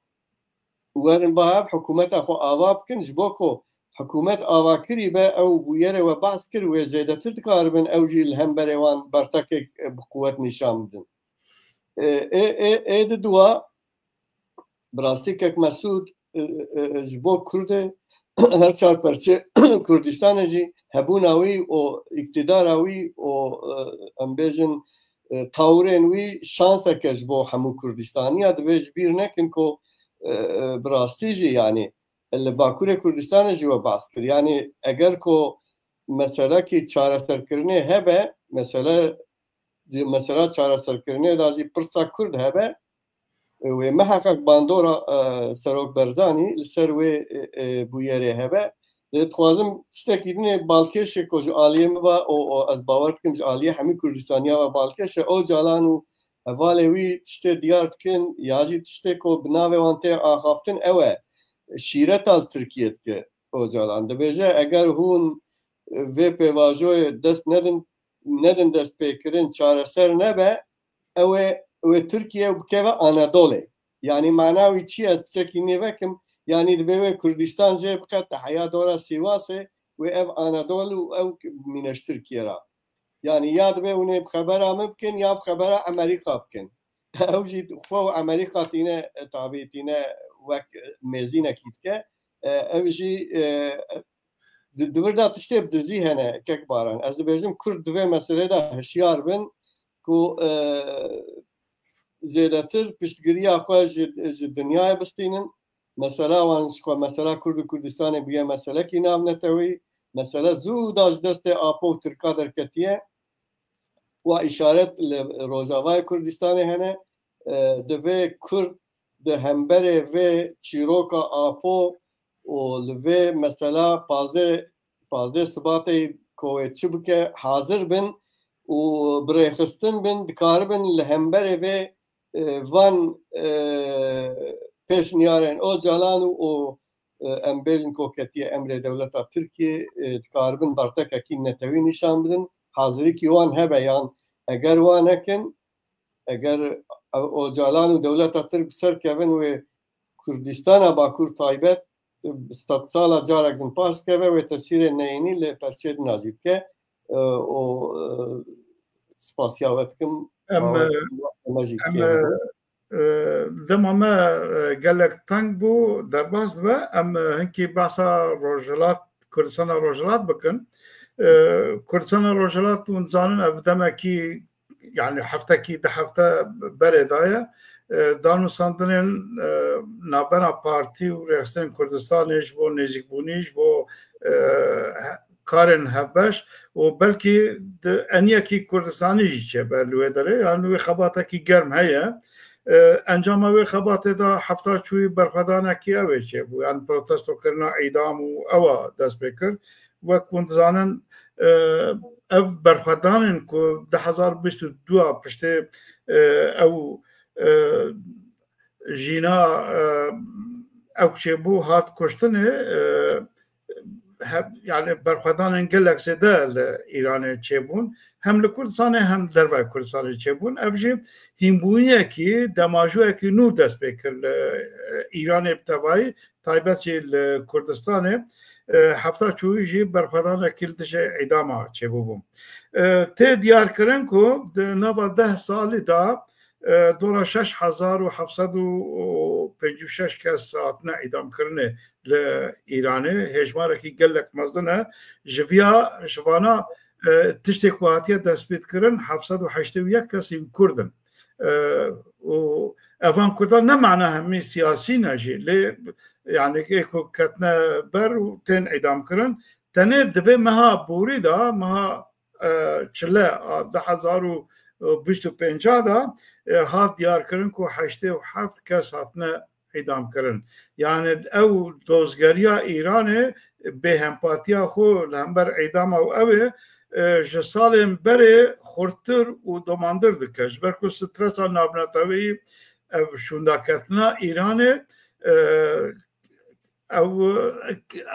werin ba hev, hikûmeta xwe ava bikin, ji bo ku hikûmet avakirî be, ew bûyerê we behs kir, wê zêdetir dikar bin, ew jî li hemberê wan bertekek, e, bi quwet nîşan bidin. E, ê, ê, ê di dua, bi rastî kek Mesûd, e, e, e, ji bo Kurdê her çar perçê Kurdistanê jî hebûna wî û îktidara wî û, e, em bêjin, e, tawirên wî şanseke ji bo hemû Kurdistaniya. Divê ji bîr nekin ku, e, e, bi rastî jî, yanî li Bakurê Kurdistanê jî we behs kir. Yanî eger ku meselekî çareserkirinê hebe, mesele, di mesela çareserkirinê de jî pirsa Kurd hebe, wê miheqeq bandora, e, Serok Barzanî li ser wê, e, e, bûyerê hebe. Lê dixwazim tiştekî din ê balkêşê ku ji aliyê min ve û, û ez bawer dikim ji aliyê hemî Kurdistaniya ve balkêş e, Ocalan û hevalê wî tiştê diyar dikin ya jî tiştê ku bi navê wan tê axaftin ew e. Şîreta li Tirkiye dike Ocalan. Dibêje eger hûn, e, vê pêvajoyê dest nedin, nedin destpêkirin, çareser nebe, ew ê, ew ê Tirkiye û bikeve Anadolê. Yanî mana wî çi ye? Ez pisekî nêvekim. Yanî divê wê Kurdistan jê biqete heya dora Sîwasê, wê ev Anadol û ew bimîne ji Tirkiye re. Yanî ya divê hûn ê bi xebera min bikin ya bi xebera Amerîka bikin. Ew jî xwe û Amerîka tîne, e, tabî tîne wek, e, mêzînekî dike. E, ew jî, e, di, di vir de tiştê bi dizî hene, kek Baran. Ez dibêjim, Kurd di vê meselê de hişyar bin ku, e, zêdetir piştgiriya xwe ji, ji dinyayê bistînin. Mesela wan ji xwe, mesela Kurd û Kurdistanê bûye meselekî navnetewî. Mesele zû da ji destê Apo û Tirka derketiye. Wa îşaret li Rojavayê Kurdistanê hene. E, divê Kurd di hemberê vê çîroka Apo û li vê mesela pazdeh, pazdeh Sibatê ku wê çi bike hazir bin û bi rêxistin bin, dikaribin li hemberê vê, e, van, e, pêşniyarên Ocalan û, û, e, em bêjin ku ketiye emrê dewleta Tirkiyê, e, dikaribin bertekekî netewî nîşan bidin. Hazirîkî wan hebe yan eger wan nekin, eger Ocalan û dewleta Tirk bi ser kevin wê Kurdistana Bakur taybet, e, sedsala carek din paş bikeve, wê tesîrê neyînî li perçê din a jî bike, e, û, e, spasiya we dikim. Em, Bawer e, dikim, me jî em, dikeve. E, e, dema me, e, gelek teng bû, derbas dibe. Em, e, hinkî behsa Rojhilat, Kurdistana Rojhilat bikin. E, Kurdistana Rojhilat, hûn dizanin, ev demekî, yani heftekî, di hefte berê daye. e, danûstandinên, e, navbera partî û rêxistinên Kurdistanê ji bo nêzîkbûnî, ji bo, e, he-, karên hevbeş û belkî di eniyekî Kurdistanî jî çêbe li wê derê, yanî wê xebatekî germ heye. E, encama wê xebatê de hefta çûyî berxwedanekî ew ê çêbû, yanî protestokirina îdam û ewa dest pê kir. Wek hûn dizanin, e, ev berxwedanên ku du hezar bîst û du a piştê, e, ew, e, jîna, e, ew çêbû hat kuştinê, e, he-, yani berxwedanên gelek zêde li Îranê çêbûn. Hem li Kurdistanê hem li dervayê Kurdistanê çêbûn. Ev jî hînbûyiyekî, demajûyekî nû dest pê kir li, e, Îranê bi tevayî, taybet jî li Kurdistanê, e, hefta çûyî jî berxwedanekî li dijî îdama çêbûbû. E, tê diyarkirin ku di nava deh salî de, e, dora şeş hezar û heft sed û pêncî û şeş kes hatine îdamkirinê li Îranê. Hêjmarekî gelek mezin e. Ji viya, ji vana, e, tiştê ku hatiye destpêtkirin, heft sed û heştê û yek kesî Kurd in. E, û evan Kurdan ne mana hemî siyasî ne jî, lê, yani, ê ku ketine ber û tên îdam kirin, tenê di vê meha borî de, meha, e, çile a du hezar û bîst û pênc de, e, hat diyar kirin ku heştê û heft kes hatine îdam kirin. Yani ew dozgeriya Îranê bêhempatiya xwe li hember îdama û ew ê, e, ji salên berê xurttir û domandir dike. Ji ber ku stresa navneteweyî, ev şûndaketina Îranê, e, ew,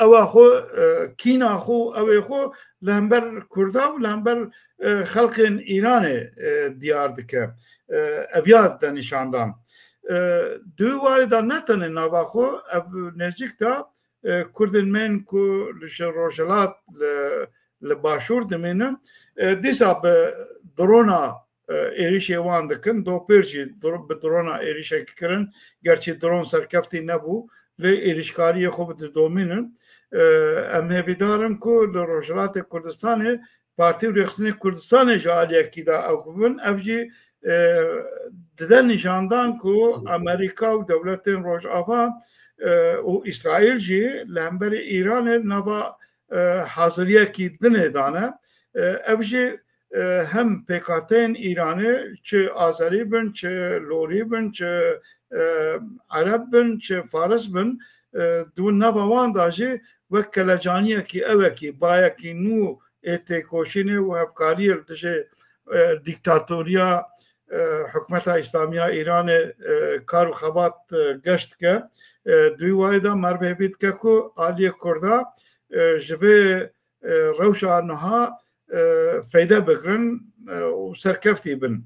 ewa xwe, e, kîna xwe, ew ê xwe li hember Kurda û li hember, e, xelkên Îranê, e, diyar dike. E, ev ya de nîşandan. E, di wî warê de ne tenê nava xwe, ev nêzîk de, e, Kurdên me yên ku li ji Rojhilat li, li Başûr dimînin, e, dîsa bi drona, e, êrîşê wan dikin. Dopêr jî dro-, bi drona êrîşekî kirin. Gerçî dron serkeftî nebû, lê êrîşkariyê xwe bi didomînin. E, em hêvîdar in ku li Rojhilatê Kurdistanê Partî û Rêxistinê Kurdistanê ji aliyekî de ew bibin. Ev jî, e, dide nîşandan ku Amerîka û dewletên Rojava, e, û Îsraîl jî li hemberî Îranê nava, e, haziriyekî dinê dane. E, ev jî, e, hem pêkhateyên Îranê, çi Azerî bin, çi Lorî bin, çi, e, Ereb bin, çi Faris bin, e, di nava wan de jî wek kelecaniyekî, ewekî, bayekî nû ê têkoşînê û hevkariyê li dijî, e, dîktatoriya, e, hikûmeta Îslamiya Îranê, e, kar û xebat, e, geş dike. E, di wî warê de merv hêvî dike ku aliyê Kurda, e, ji vê, e, rewşa niha, e, feyde bigirin, e, û serkeftî bin.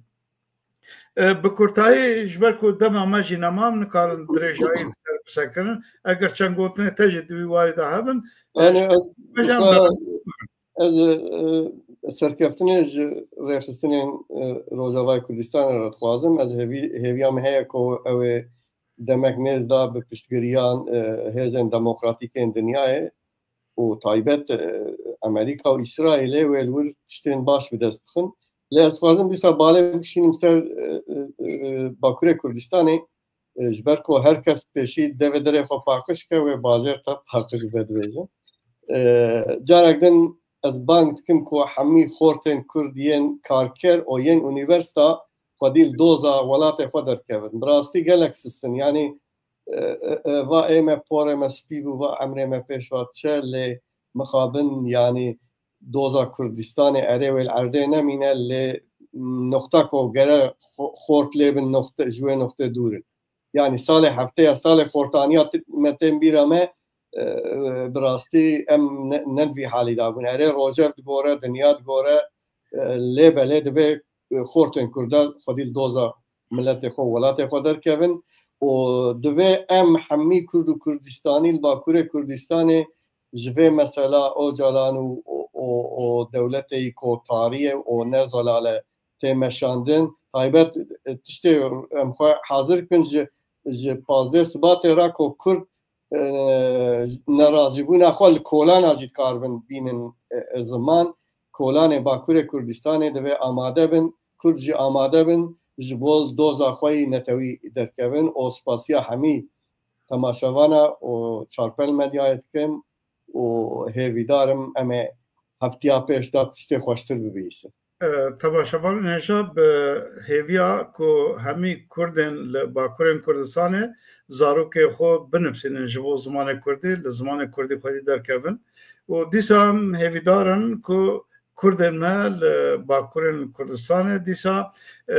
E, bi kurtayî, ji ber ku dema me jî nema, em nikarin dirêjayî li ser bisekirin. Eger çend gotinê te jî di wî warî de hebin, e, Yani, ez, ez, e, serkeftinê ji rêxistinên, e, Rojavayê Kurdistanê re dixwazim. Ez hêvî-, hêviya min heye ku ew ê demek nêz da bi piştgiriyan, e, hêzên demokratîkên dinyayê û taybet, e, Amerîka û Îsraîlê wê li wir tiştên baş bi dest bixin. Lê ez dixwazim dîsa balê bikişînim ser, e, e, e, Bakurê Kurdistanê, e, ji ber ku her kes pêşî devê derê xwe paqij ke, wê bajêr te paqij be dibêjin. E, carek din ez bang dikim ku hemî xortên Kurd yên karker û yên unîversîta xwedî li doza welatê xwe derkevin. Bi rastî gelek sist in. Yanî, e, e, e, va ê me porê me spî bû, va emrê me pêş va diçe, lê mixabin, yanî doza Kurdistanê erê wê li erdê nemîne, lê noqta ku gere xo-, xort lê bin noqte, ji wê noqtê dûr in. Yanî salê heftê ya salê xortaniya ti-, me tên bîra me, e, e, bi rastî em ne, ne di vî halî de bûn. Erê rojev digore, dinya digore, e, lê belê divê, e, xortên Kurda xwedî li doza miletê xwe, welatê xwe derkevin û divê em hemî Kurd û Kurdistanî li Bakurê Kurdistanê ji vê mesela Ocalan û, û, û, û dewletê yî ku tarî ye û ne zelal e tê meşandin. Taybet, e, tiştê em xwe hazir bikin ji, ji pazdeh Sibatê re ku Kurd, e, nerazîbûna xwe li kolana jî dikaribin bînin, e, e, ziman. Kolanê Bakurê Kurdistanê divê amade bin, Kurd jî amade bin. ji bo doza xwe yî netewî derkevin û spasiya hemî temaşevana û Çarpel Medyayê dikim û hêvîdar im em ê heftiya pêş de tiştê xweştir bibihîsin. E, temaşevanên hêja bi hêviya ku hemî Kurdên li Bakurên Kurdistanê zarokê xwe binivîsînin ji bo zimanê Kurdî, li zimanê Kurdî xwedî derkevin. Û dîsa em hêvîdar in ku Kurdên me li Bakurên Kurdistanê dîsa, e,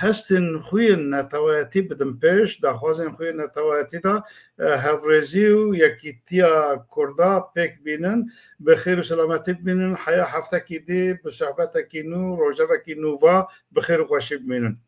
hestên xwe yên neteweyetî bidin pêş, daxwazên xwe yên neteweyetî de, e, hevrêzî û yekîtiya Kurda pêk bînin, bi xêr û selametî bimînin, heya heftekî dî bi sohbetekî nû, rojevekî nû ve bi xêr û xweşî bimînin.